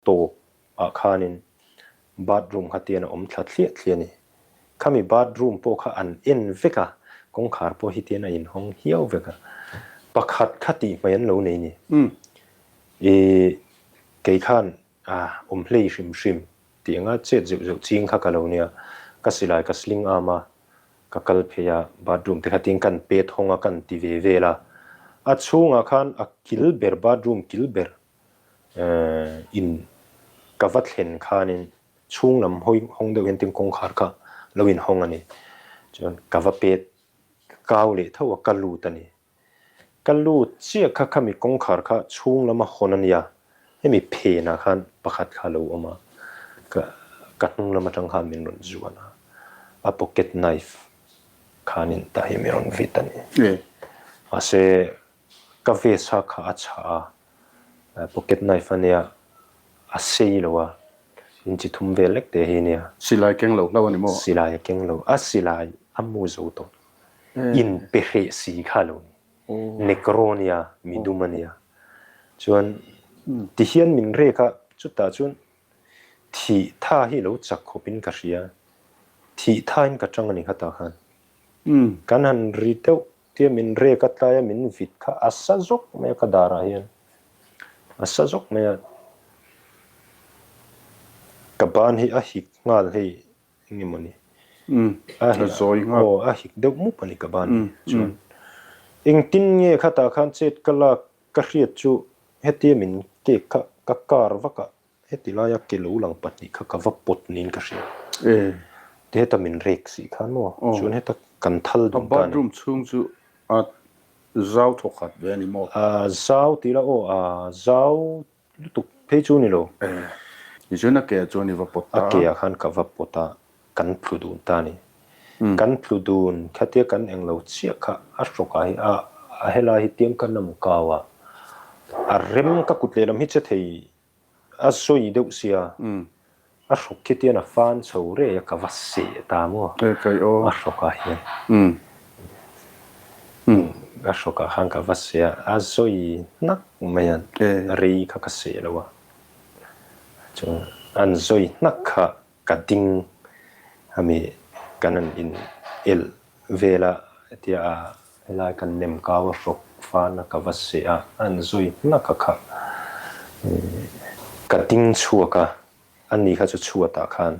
tawp ah khanin bathroom kha tian a awm thla thliah thliah a ni. Khami bathroom pawh kha an en vek a, kawngkhar pawh hi tian a inhawng hiau vek a. Pakhat kha tih hmai an lo nei ni. I kei khan a awm hlei hrim hrim tih anga chet zeuh zeuh ching kha ka lo nia. Ka silai ka sling am a, ka kal phei a, bathroom te kha tin kan pet hawng a kan ti ve vel a. A chhungah khan a kil ber bathroom kil ber in ka va thlen khanin chhung lam hawi hawng deuh hian tin kawngkhar kha lo inhawng a ni. Chuan ka va pet kau leh tho a, ka lut a ni. Ka lut chiah kha khami kawngkhar kha chhung lama hawn a nia, hemi phenah khan pakhat kha a lo awm a, ka ka hnung lam atang khan min rawn zuan a, a pocket knife khanin tah hi min rawn vit a ni. Mahse Ka vest ha kha a chhah a, pocket knife a nia, a sei lo a, inchi thum vel lek te hi nia. Silai keng lo hlauh a ni maw? Silai a keng lo, a silai a mu zo tawh, in pe hreh si kha lo ni, Negro nia, mi dum a nia. Chuan tihian min rek a, chutah chuan thih tha hi lo chak khawpin ka hria, thih thain ka tang a ni khatah khan. Kan han ri deuh Tia min rek a tlaia min vit kha a sa zawk mai a ka darah hian a sa zawk mai a, ka ban hi a hik nghal hei eng nge mawni a aw a hik deuh mup a ni ka ban hi chuan engtin nge khatah khan chet ka lak ka hriat chu hetia min kek kha ka kar vak a. Heti laia ke lo lang pahnih kha ka va pawt niin ka hria. Ti heta min rek si khan maw? Chuan heta kan thal dun ta a ni. A bathroom chhung chu a zau thaw khat ve a ni maw? A zau ti la aw, a zau lutuk phei chu ni lo. Tichuan a ke ah chuan i va pawt ta a. A ke ah khan ka va pawt a, kan tlu dun ta a ni. Kan tlu dun khatia kan eng lo chiah kha a hrawkah hi a a helai hi tiang ka nam kau a, a rem ka kut lehlam hi che thei A sawi deuh sia, a hrawk khi tian a fan chho rei a, ka va seh ta maw? A hrawkah hian. A hrawkah khan ka va seh a, a sawi hnak mai a, rei kha ka seh lo a. Chuan an sawi hnak kha ka ding ami kan han in elh vel a hetia a helai kan nem kau a hrawk fan a ka va seh a an zui hnak a kha ka ding chhuak a ani kha chu chhuat ah khan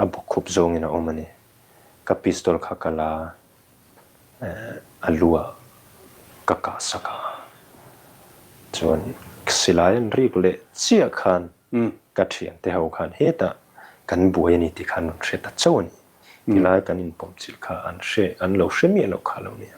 a bawkkhup zawng in a awm a ni ka pistol kha ka la a lu ah ka kah sak a chuan silai an rik leh chiah khan Ka thiante ho khan hetah kan buai a ni tih kha an rawn hre ta chauh a ni. Tilai kan inpawm chilh kha an hre, an lo hre miah loh kha a lo nia.